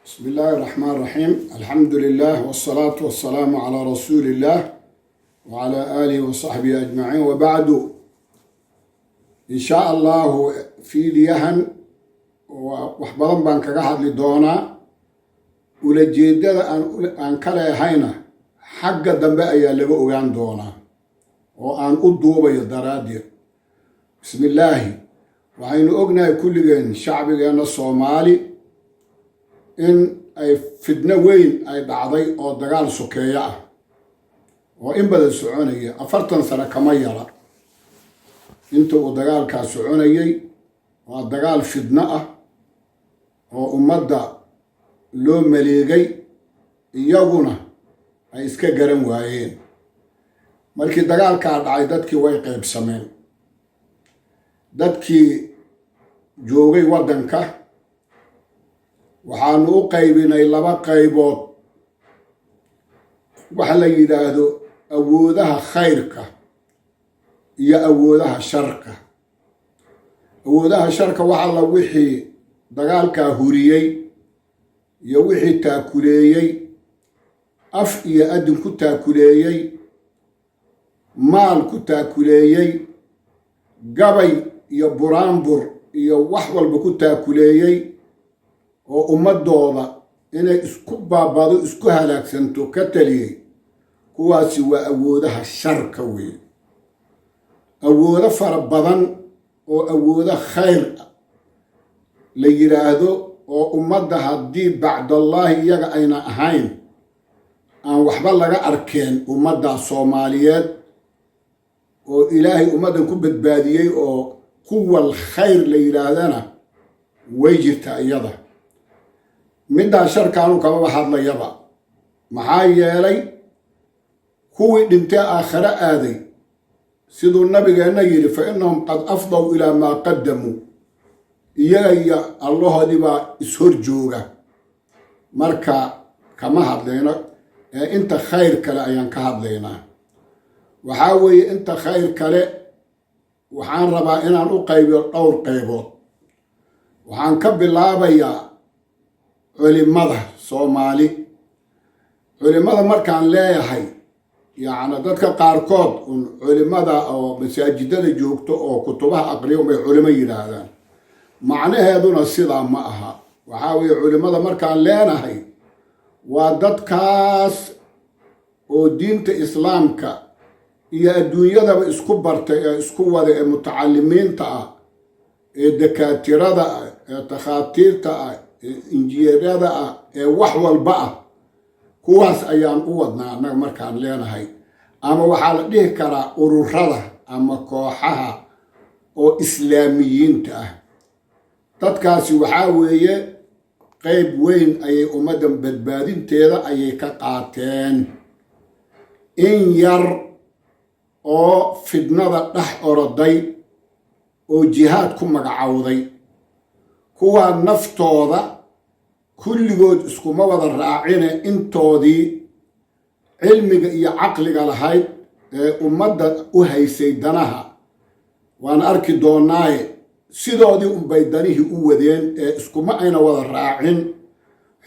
بسم الله الرحمن الرحيم، الحمد لله والصلاة والسلام على رسول الله وعلى آله وصحبه أجمعين، وبعد. إن شاء الله fiidiyahan wax badan baan kaga hadli doonaa. Ulajeedada aan ka leehayna xagga dambe ayaa laga ogaan doonaa oo aan u duubayo daraaddeed. Bismillaahi. Waxaynu ognahay kulligeen, shacbigeenna Soomaali, in ay fidno weyn ay dhacday oo dagaal sokeeyo ah oo in badan soconaya. 40 sano kama yara inta uu dagaalkaa soconayay. Waa dagaal fidno ah oo ummadda loo maleegay, iyaguna ay iska garan waayeen. Markii dagaalkaa dhacay, dadkii way qaybsameen. Dadkii joogay waddanka waxaanu u qaybinay laba qaybood: waxa la yidhaahdo awoodaha khayrka iyo awoodaha sharka. Awoodaha sharka waxa la wixii dagaalkaa huriyey iyo wixii taakuleeyey, af iyo adin ku taakuleeyey, maal ku taakuleeyey, gabay iyo buraanbur iyo wax walba ku taakuleeyey, oo ummadooda inay isku baabado, isku halaagsanto ka taliyey, kuwaasi waa awoodaha sharka weeye. Awoodo fara badan oo awoodo khayr la yidhaahdo oo ummadda haddii bacdallaahi iyaga ayna ahayn aan waxba laga arkeen ummadda Soomaaliyeed, oo Ilaahay ummaddan ku badbaadiyey, oo quwal khayr la yidhaahdana way jirtaa iyada. Middaa sharkaanu kamaba hadlayaba, maxaa yeelay kuwii dhintee aakhare aaday, siduu nabigeenna yidhi, fa innahum qad afdaw ilaa maa qaddamuu, iyaga iyo Allahoodii baa ishor jooga. Marka kama hadlayno ee inta khayr kale ayaan ka hadlaynaa. Waxaa weeye, inta khayr kale waxaan rabaa inaan u qaybiyo dhowr qaybood. Waxaan ka bilaabayaa culimada Soomaali. Culimada markaan leeyahay, yacni dadka qaarkood un culimada oo masaajidada joogto oo kutubaha aqriyo unbay culimo yidhaahdaan. Macnaheeduna sidaa ma aha. Waxaa weeye, culimada markaan leenahay waa dadkaas oo diinta Islaamka iyo adduunyadaba isku bartay ee isku wada, ee mutacalimiinta ah, ee dakaatirada ah, ee takhaatiirta ah, ee injineerada ah, ee wax walba ah. Kuwaas ayaan u wadnaa annaga markaan leenahay. Ama waxaa la dhihi karaa ururada ama kooxaha oo Islaamiyiinta ah. Dadkaasi waxaa weeye qeyb weyn ayay ummaddan badbaadinteeda ayay ka qaateen. In yar oo fidnada dhex oroday oo jihaad ku magacowday, kuwaa naftooda kulligood iskuma wada raacine, intoodii cilmiga iyo caqliga lahayd ee ummadda u haysay danaha, waan arki doonaaye, sidoodii unbay danihii u wadeen ee iskuma ayna wada raacin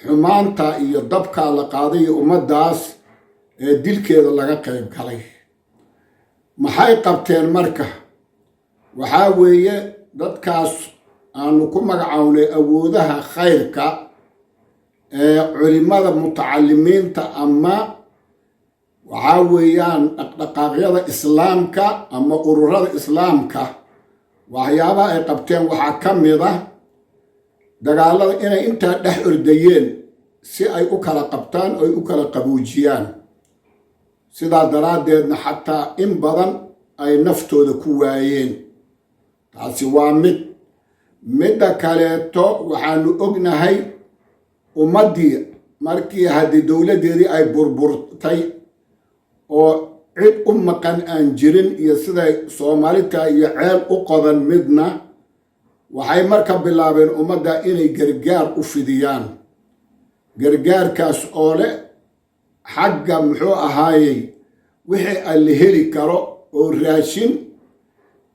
xumaanta iyo dabkaa la qaaday iyo ummaddaas ee dilkeeda laga qayb galay. Maxay qabteen marka? Waxaa weeye, dadkaas aanu ku magacawnay awoodaha khayrka ee culimada mutacalimiinta, ama waxaa weeyaan dhaqdhaqaaqyada Islaamka ama ururada Islaamka, waxyaabaha ay qabteen waxaa ka mid ah dagaalada inay intaa dhex ordayeen si ay u kala qabtaan oy u kala qabuujiyaan. Sidaa daraaddeedna xataa in badan ay naftooda ku waayeen. Taasi waa mid. Midda kaleeto, waxaanu ognahay ummaddii markii haddii dowladdeedii ay burburtay oo cid u maqan aan jirin iyo siday Soomaalita iyo ceel u qodan midna, waxay marka bilaabeen ummadda inay gargaar u fidiyaan. Gargaarkaas oo leh xagga muxuu ahaayey, wixii aan la heli karo oo raashin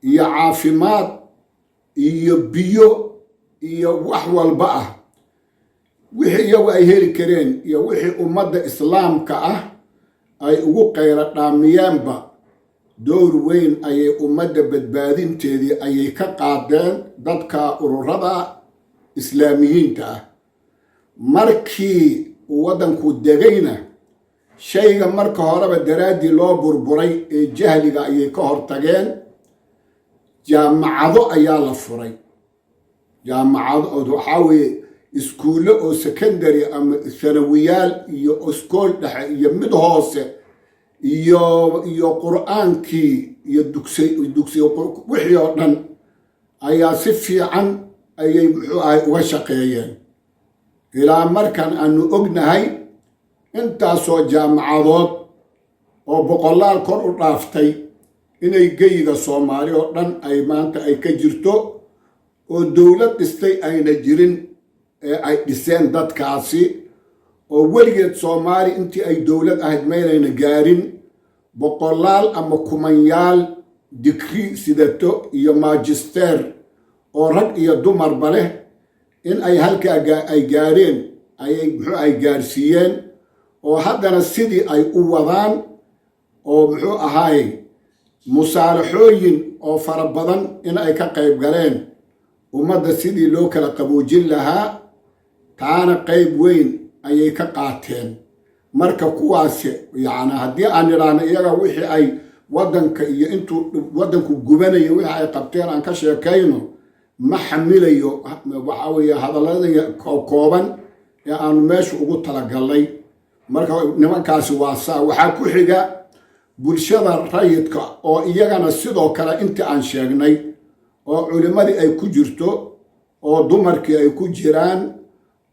iyo caafimaad iyo biyo iyo wax walba ah. Wixii iyagu ay heli kareen iyo wixii ummadda Islaamka ah ay ugu qaylo dhaamiyeenba, door weyn ayay ummadda badbaadinteedii ayay ka qaadeen dadka ururada Islaamiyiinta ah. Markii uu waddanku degayna, shayga marka horeba daraaddii loo burburay ee jahliga ayay ka hortageen. Jaamacado ayaa la furay, jaamacado waxaa weeye iskuullo oo secondary ama sanawiyaal iyo iskool dhexe iyo mid hoose iyo Qur-aankii iyo dugsi dugsiyo wixii oo dhan ayaa si fiican ayay, muxuu ahay, uga shaqeeyeen, ilaa markan aanu ognahay intaasoo jaamacadood oo boqolaal kor u dhaaftay inay geyiga Soomaali oo dhan ay maanta ay ka jirto, oo dowlad dhistay ayna jirin ee ay dhiseen dadkaasi, oo weligeed Soomaali intii ay dowlad ahayd maynayna gaarin boqolaal ama kumanyaal digri sidato iyo maajisteer oo rag iyo dumarba leh in ay halkaa ay gaareen ayay, muxuu ay, gaarsiiyeen, oo haddana sidii ay u wadaan, oo, muxuu ahaay, musaalaxooyin oo fara badan in ay ka qayb galeen ummadda sidii loo kala qaboojin lahaa, taana qayb weyn ayay ka qaateen. Marka kuwaasi, yacni, haddii aan idhaahno iyaga wixii ay waddanka iyo intuu waddanku gubanayo wixii ay qabteen aan ka sheekayno, ma xamilayo, waxaa weeye, hadallada kooban ee aanu meesha ugu talagalnay. Marka nimankaasi waa saa. Waxaa ku xiga bulshada rayidka, oo iyagana sidoo kale intii aan sheegnay, oo culimmadii ay ku jirto, oo dumarkii ay ku jiraan,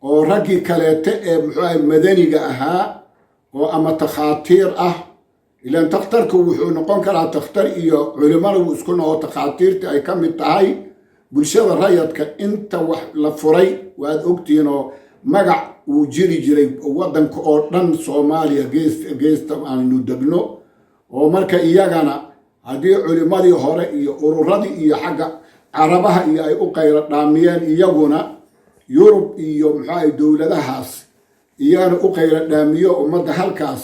oo raggii kaleete ee, muxuu ahay, madaniga ahaa, oo ama takhaatiir ah, ilaan takhtarku wuxuu noqon karaa takhtar iyo culimada wuu isku noqo, takhaatiirtii ay ka mid tahay bulshada rayadka. Inta wax la furay waad ogtihiin, oo magac uu jiri jiray waddanka oo dhan, Soomaaliya gees geesta aanu degno, oo marka iyagana haddii culimmadii hore iyo ururadii iyo xagga Carabaha iyo ay u qaylo dhaamiyeen, iyaguna Yurub iyo, muxuu, dowladahaas iyagana u qaylo dhaamiyo, ummadda halkaas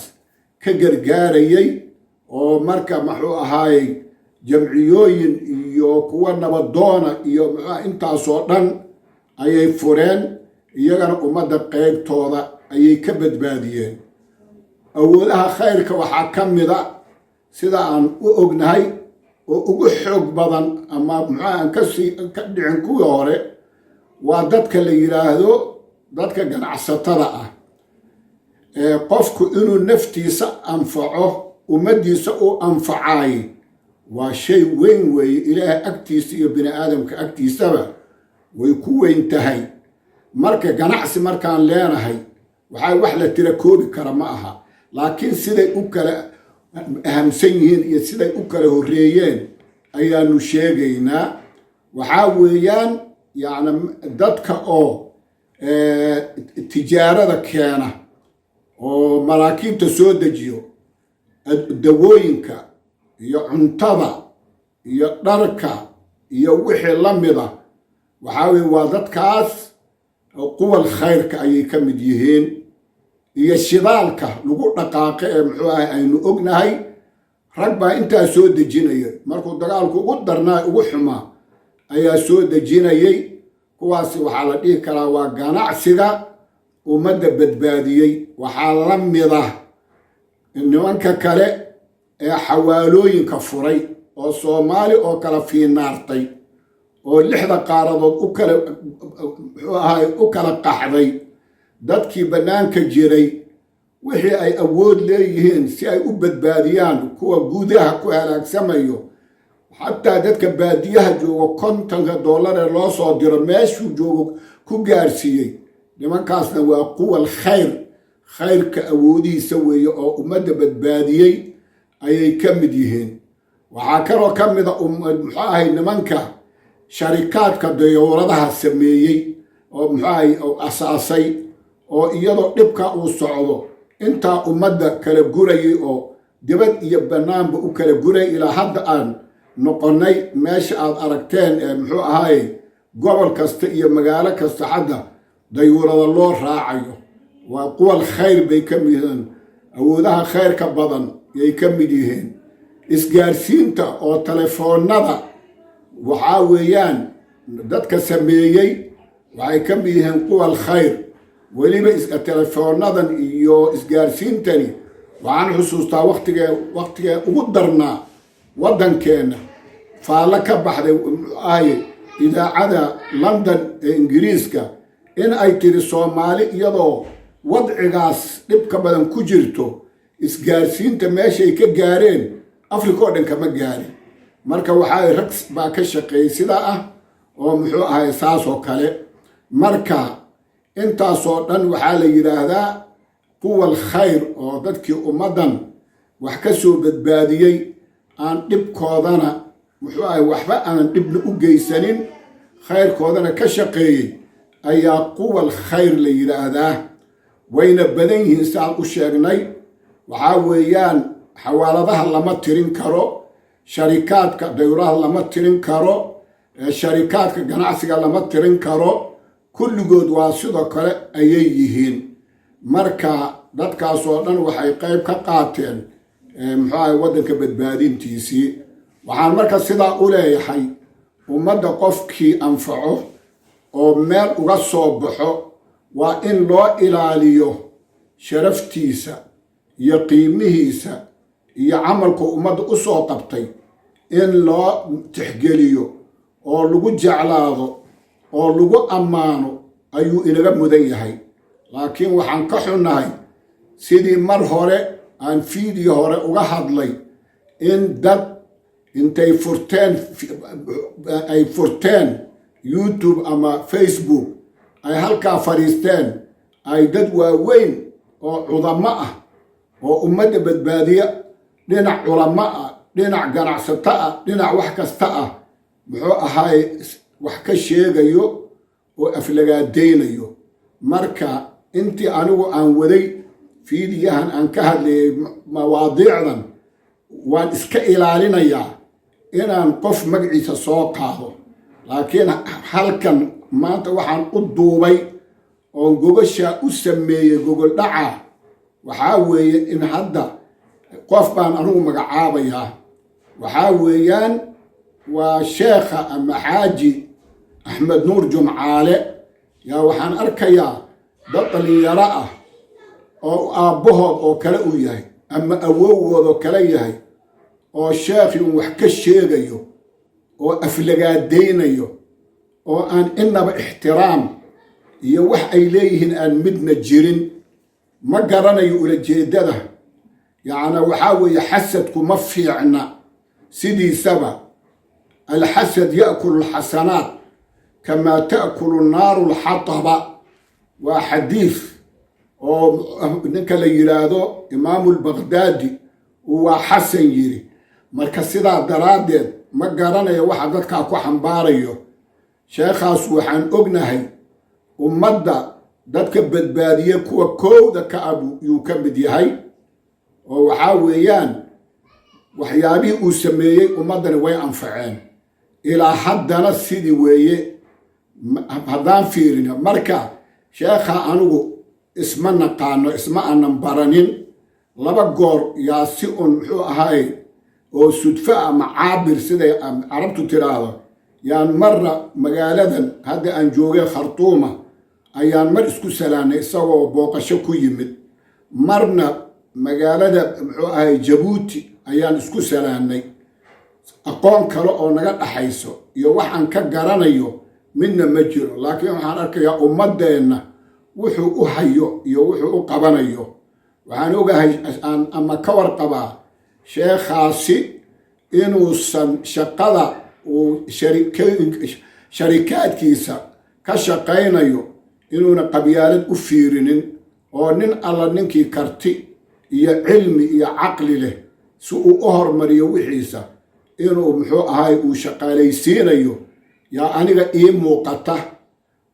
ka gargaarayay, oo marka, muxuu ahaayey, jamciyooyin iyo kuwa nabadoona iyo, muxuu, intaasoo dhan ayay fureen. Iyagana ummadda qaybtooda ayay ka badbaadiyeen. Awoodaha khayrka waxaa ka mida, sida aan u ognahay, oo ugu xoog badan ama, muxuu, aan kasii ka dhicin kuwii hore, waa dadka la yidhaahdo dadka ganacsatada ah. Qofku inuu naftiisa anfaco, ummaddiisa u anfacaay, waa shay weyn weeye. Ilaahay agtiisa iyo bini aadamka agtiisaba way ku weyn tahay. Marka ganacsi markaan leenahay, waxaa wax la tira koobi kara ma aha, laakiin siday u kala ahamsan yihiin iyo siday u kala horreeyeen ayaanu sheegaynaa. Waxaa weeyaan, yacni, dadka oo tijaarada keena oo maraakiibta soo dejiyo, dawooyinka iyo cuntada iyo dharka iyo wixii la mida, waxaa weye waa dadkaas quwal khayrka ayay ka mid yihiin, iyo shidaalka lagu dhaqaaqo ee, muxuu ahay, aynu ognahay rag baa intaa soo dejinaya. Markuu dagaalku ugu darnaa, ugu xumaa, ayaa soo dejinayay. Kuwaasi waxaa la dhihi karaa waa ganacsiga ummadda badbaadiyey. Waxaa la mida nimanka kale ee xawaalooyinka furay, oo Soomaali oo kala fiinaartay oo lixda qaaradood u kala, muxuu ahay, u kala qaxday, dadkii bannaanka jiray wixii ay awood leeyihiin si ay u badbaadiyaan kuwa gudaha ku halaagsamayo, xataa dadka baadiyaha joogo 50-ka dollar ee loo soo diro meeshuu joogo ku gaarsiiyey. Nimankaasna waa quwal khayr, khayrka awoodihiisa weeye, oo ummadda badbaadiyey ayay ka mid yihiin. Waxaa kaloo ka mida, muxuu ahay, nimanka sharikaadka dayowradaha sameeyey oo, muxuu ahay, asaasay, oo iyadoo dhibka uu socdo intaa ummadda kala gurayay, oo dibad iyo bannaanba u kala guray, ilaa hadda aan noqonnay meesha aad aragteen ee, muxuu ahaye, gobol kasta iyo magaalo kasta hadda. Dayuurada loo raacayo waa quwal khayr bay ka mid yihiin, awoodaha khayrka badan yay ka mid yihiin. Isgaarsiinta oo telefoonada waxaa weeyaan dadka sameeyey waxay ka mid yihiin quwal khayr. Weliba telefoonadan iyo isgaarsiintani, waxaan xusuustaa waktigee ugu darnaa waddankeenna, faallo ka baxday ay idaacada London ee Ingiriiska in ay tiri Soomaali iyadoo wadcigaas dhibka badan ku jirto, isgaarsiinta meeshay ka gaareen Africa oo dhan kama gaarin. Marka waxaa rag baa ka shaqeeyey sidaa ah oo muxuu ahay saas oo kale. Marka intaasoo dhan waxaa la yidhaahdaa quwal khayr, oo dadkii ummaddan wax ka soo badbaadiyey, aan dhibkoodana muxuu ahay waxba aanan dhibna u geysanin, khayrkoodana ka shaqeeyey ayaa quwal khayr la yidhaahdaa. Wayna badan yihiin sidaan u sheegnay. Waxaa weeyaan xawaaladaha lama tirin karo, sharikaadka dayuraha lama tirin karo, sharikaadka ganacsiga lama tirin karo. Kulligood waa sidoo kale ayay yihiin. Marka dadkaasoo dhan waxay qayb ka qaateen muxuu ahay waddanka badbaadintiisii. Waxaan marka sidaa u leeyahay, ummadda qofkii anfaco oo meel uga soo baxo waa in loo ilaaliyo sharaftiisa iyo qiimihiisa iyo camalku ummadda u soo qabtay, in loo tixgeliyo oo lagu jeclaado oo lagu ammaano ayuu inaga mudan yahay. Laakiin waxaan ka xunnahay, sidii mar hore aan video hore uga hadlay, in dad intay furteen ay furteen YouTube ama Facebook, ay halkaa fadhiisteen, ay dad waaweyn oo cudamo ah oo ummadda badbaadiya, dhinac culamo ah, dhinac ganacsato ah, dhinac wax kasta ah, muxuu ahaay wax ka sheegayo oo aflagaadaynayo. Marka intii anigu aan waday fiidiyahan aan ka hadlayay mawaadiicdan, waan iska ilaalinayaa inaan qof magaciisa soo qaado. Laakiin halkan maanta waxaan u duubay oon gogashaa u sameeyey, gogol dhaca, waxaa weeye in hadda qof baan anigu magacaabayaa. Waxaa weeyaan waa sheekha ama Xaaji Axmed Nuur Jumcaale. Yaa waxaan arkayaa dad dhalinyaro ah oo aabbahood oo kale uu yahay ama awowgood oo kale yahay, oo sheekhii un wax ka sheegayo oo aflagaadaynayo oo aan inaba ixtiraam iyo wax ay leeyihiin aan midna jirin. Ma garanayo ulajeeddada. Yacni waxaa weeye xasadku ma fiicna sidiisaba. الحسد يأكل الحسنات كما تأكل النار الحطب, waa xadiis oo ninka la yidhaahdo Imaamu Albaqdaadi uu waa xasan yiri. Marka sidaa daraaddeed ma garanayo waxa dadkaa ku xambaarayo. Sheekhaas waxaan ognahay ummadda dadka badbaadiye kuwa kowda ka ah yuu ka mid yahay, oo waxaa weeyaan waxyaabihii uu sameeyey ummaddani way anfaceen ilaa haddana sidii weeye haddaan fiirino. Marka sheekha anigu isma naqaano, isma aanan baranin. Laba goor yaa si un muxuu ahaay oo sudfo ama caabir siday Carabtu tiraahdo, yaan marna magaaladan hadda aan joogay Khartuuma ayaan mar isku salaanay isagoo booqasho ku yimid, marna magaalada muxuu ahay Jabuuti ayaan isku salaanay. Aqoon kale oo naga dhaxayso iyo waxaan ka garanayo midna ma jiro. Laakiin waxaan arkayaa ummaddeenna wuxuu u hayo iyo wuxuu u qabanayo. Waxaan ogahay aan ama ka warqabaa sheekhaasi inuusan shaqada uu sharikaadkiisa ka shaqaynayo inuuna qabyaalad u fiirinin, oo nin alla ninkii karti iyo cilmi iyo caqli leh si uu u hormariyo wixiisa inuu muxuu ahay uu shaqaalaysiinayo yaa aniga ii muuqata.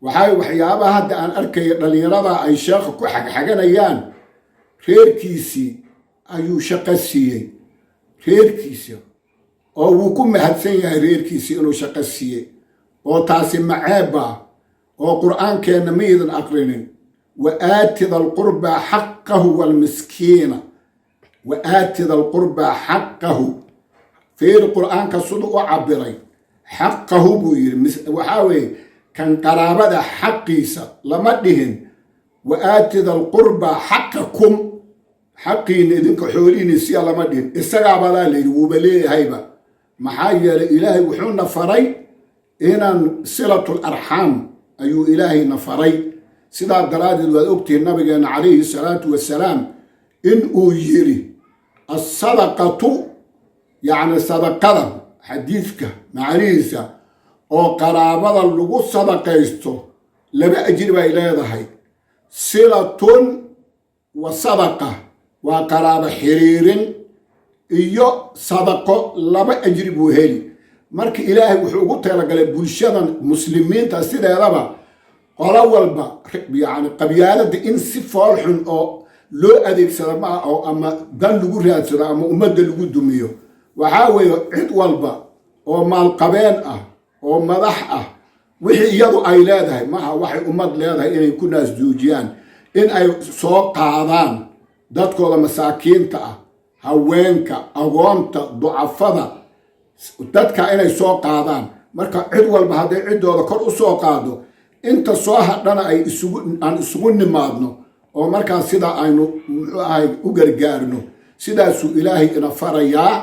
Waxay waxyaabaha hadda aan arkaya dhallinyarada ay sheekha ku xagxaganayaan, reerkiisii ayuu shaqo siiyey, reerkiisii oo wuu ku mahadsan yahay reerkiisii inuu shaqo siiyey, oo taasi maceebba. Oo Qur'aankeenna miydan aqrinin? "Wa aati da alqurbaa xaqahu waalmiskiina." "Wa aati da alqurbaa xaqahu." Fiiri Qur'aanka siduu u cabiray. "Xaqahu" buu yidhi. Waxaa weeye kan qaraabada xaqiisa. Lama dhihin "wa aati da alqurbaa xaqakum", xaqiina idinka xoolihiina siya lama dhihin. Isagaabadaa la yidhi, wuuba leeyahayba. Maxaa yeelay, Ilaahay wuxuuna faray inaan silatul arxaam ayuu Ilaahayna faray. Sidaa daraaddeed waad ogtihiin Nabigeenna calayhi salaatu wasalaam in uu yidhi "asadaqatu", yacni sadaqada, xadiidka macnihiisa oo qaraabada lagu sadaqaysto laba ajri bay leedahay: "silatun wa sadaqa", waa qaraabo xiriirin iyo sadaqo, laba ajri buu heli. Marka Ilaahay wuxuu ugu talagalay bulshadan Muslimiinta sideedaba qolo walba, yacni qabyaaladda in si foolxun oo loo adeegsado maa oo ama dan lagu raadsado ama ummadda lagu dumiyo. Waxaa weeye cid walba oo maalqabeen ah oo madax ah, wixii iyadu ay leedahay maaha, waxay ummad leedahay inay ku naasduujiyaan, in ay soo qaadaan dadkooda masaakiinta ah, haweenka, agoonta, ducafada, dadka inay soo qaadaan. Marka cid walba hadday ciddooda kor u soo qaado, inta soo hadhana ay isugu aan isugu nimaadno oo markaas sidaa aynu, muxuu ahay, u gargaarno. Sidaasuu Ilaahay ina farayaa.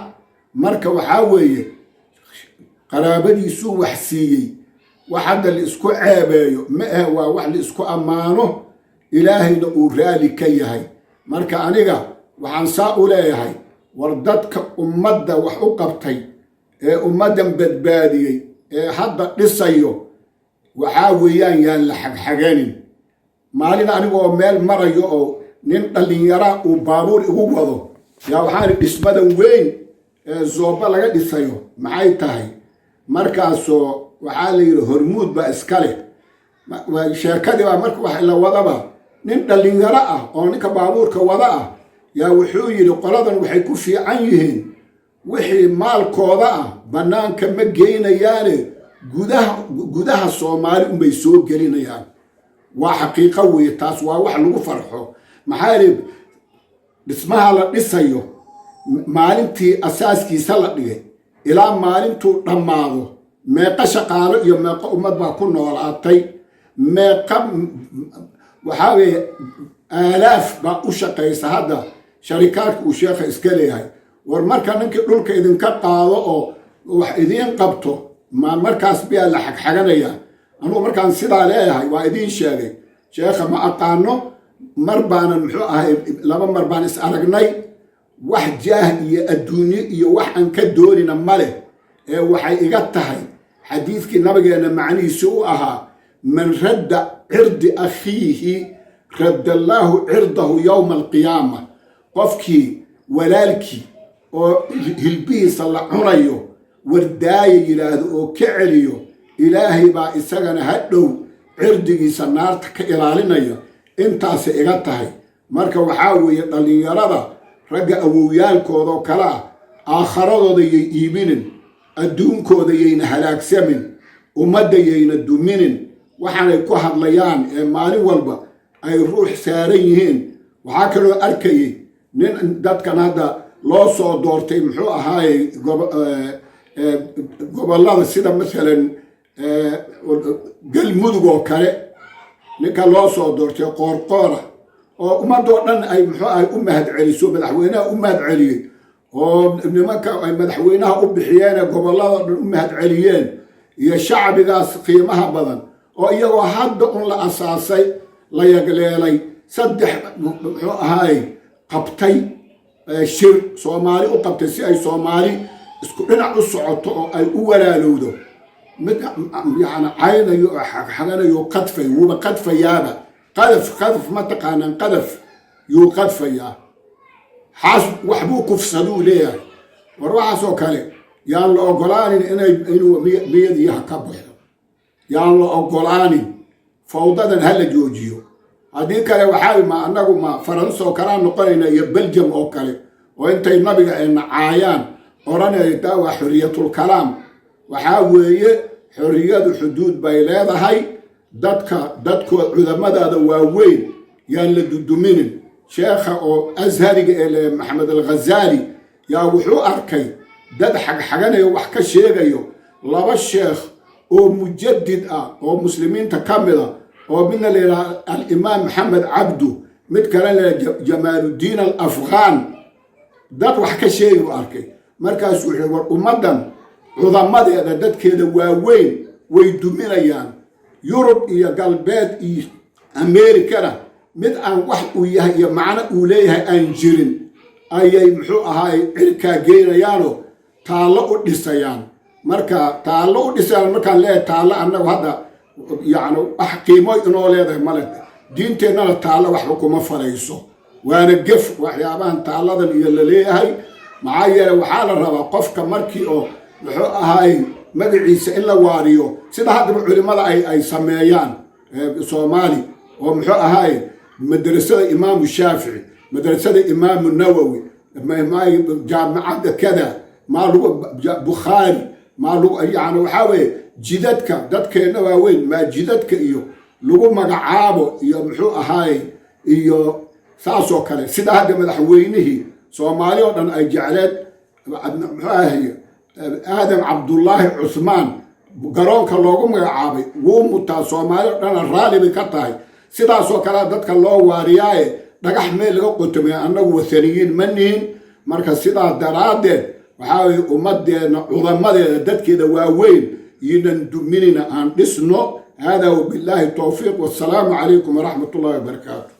Marka waxaa weeye qaraabadiisuu wax siiyey. Wax hadda la isku ceebeeyo ma ahe, waa wax la isku ammaano, Ilaahayna uu raali ka yahay. Marka aniga waxaan saa u leeyahay, war dadka ummadda wax u qabtay ee ummaddan badbaadiyey ee hadda dhisayo, waxaa weeyaan yaan la xagxaganin. Maalin anigoo meel marayo oo nin dhallinyara uu baabuur igu wado yaa waxaan, "Dhismadan weyn ee Zooba laga dhisayo maxay tahay?" Markaasoo waxaa la yidhi, "Hormuud baa iska leh." Sheekadii baa marka wax la wadaba, nin dhallinyaro ah oo ninka baabuurka wada ah yaa wuxuu yidhi, "Qoladan waxay ku fiican yihiin wixii maalkooda ah bannaanka ma geynayaane, gudaha gudaha Soomaali unbay soo gelinayaan." Waa xaqiiqo weeye taas, waa wax lagu farxo. Maxaa yidhi, dhismaha la dhisayo, maalintii asaaskiisa la dhigay ilaa maalintuu dhammaado, meeqa shaqaalo iyo meeqo ummad baa ku noolaatay? Meeqa, waxaa weeye, aalaaf baa u shaqaysa hadda sharikaadka uu sheekha iska leeyahay. War marka ninkii dhulka idinka qaado oo wax idiin qabto, ma markaas biyaa la xagxaganayaa? Anugu markaan sidaa leeyahay waa idiin sheegay, sheekha ma aqaano. Mar baanan, muxuu ahay, laba mar baan is aragnay. Wax jaah iyo adduunye iyo wax aan ka doonina ma leh, ee waxay iga tahay xadiidkii Nabigeenna macnihiisi u ahaa: "Man radda cirdi akhiihi radda Allaahu cirdahu yowma alqiyaama." Qofkii walaalkii oo hilbihiisa la cunayo wardaaya yidhaahdo oo ka celiyo, Ilaahay baa isagana ha dhow cirdigiisa naarta ka ilaalinaya. Intaasay iga tahay. Marka waxaa weeye dhallinyarada, ragga awowyaalkoodoo kale ah, aakharadooda yay iibinin, adduunkooda yayna halaagsamin, ummadda yayna duminin. Waxaanay ku hadlayaan ee maalin walba ay ruux saaran yihiin. Waxaa kaloo arkayay nin dadkan hadda loo soo doortay, muxuu ahaayey, gobollada sida masalan Galmudug oo kale, ninka loo soo doortay Qoorqoora, oo ummadoo dhan ay, muxuu ahay, u mahad celiso, madaxweynaha u mahad celiyey, oo nimanka ay madaxweynaha u bixiyeen ee gobolladoo dhan u mahad celiyeen iyo shacbigaas qiimaha badan, oo iyagoo hadda un la asaasay, la yagleelay, saddex, muxuu ahaay, qabtay shir Soomaali u qabtay si ay Soomaali isku dhinac u socoto oo ay u walaalowdo, mid yani caynayo oo xagxaganayo, qadfay, wuuba qadfayaaba. Qadaf, qadaf ma taqaanaan? Qadaf yuu qadfayaa, xaas waxbuu kufsaduu leeyahay. War waxaasoo kale yaan la ogolaanin inay inuu miyadiyaha ka baxo, yaan la ogolaanin. Fawdadan ha la joojiyo. Haddii kale waxaa ma annagu ma Faransa oo kalea noqonayna iyo Belgium oo kale, oo intay Nabiga ay nacaayaan odhanaya taa waa xoriyatulkalaam. Waxaa weeye xorriyadu xuduud bay leedahay. Dadka dadkood cudamadaada waaweyn yaan la duduminin. Sheekha oo Ashariga ee le Maxamed Alghazaali yaa wuxuu arkay dad xagxaganayo, wax ka sheegayo laba sheekh oo mujadid ah oo muslimiinta ka mida, oo midna la yidhaha Alimaam Maxamed Cabdu, mid kalena la Jamaaludiin Alafghaan. Dad wax ka sheegi u arkay. Markaasuu wuxuu: "War, ummaddan cudamadeeda, dadkeeda waaweyn way duminayaan. Yurub iyo Galbeed iyo Ameerikana mid aan wax uu yahay iyo macno uu leeyahay aan jirin ayay, muxuu ahaay, cirkaa geynayaanoo taallo u dhisayaan." Marka taallo u dhisayaan markaan leeyahay taallo, annagu hadda yacni wax qiimo inoo leedahay male. Diinteennana taallo waxba kuma falayso, waana gef waxyaabahan taalladan iyo la leeyahay. Maxaa yeele, waxaa la rabaa qofka markii oo, muxuu ahaay, magaciisa in la waariyo, sida haddaba culimmada ay sameeyaan Soomaali oo, muxuu ahaay, madrasada Imaamu Shaafici, madrasada Imaamu Nawowi, jaamacadda kada maa lagu Bukhaari maa lagu, yani waxaa weeye jidadka dadkeenna waaweyn maa jidadka iyo lagu magacaabo iyo, muxuu ahaay, iyo saasoo kale, sida hadda madaxweynihii Soomaali oo dhan ay jecleed, muxuu ahay, Aadan Cabdullaahi Cusmaan, garoonka loogu magacaabay. Wuu mutaa, Soomaali oo dhana raalli bay ka tahay. Sidaasoo kalea dadka loo waariyaaye dhagax meel laga qotomaya. Annagu wathaniyiin ma nihin. Marka sidaa daraaddeed waxaa weye ummadeenna cudamadeeda, dadkeeda waaweyn yinan duminina, aan dhisno. Hada wabillaahi towfiiq, wassalaamu calaykum waraxmat ullahi wabarakaatu.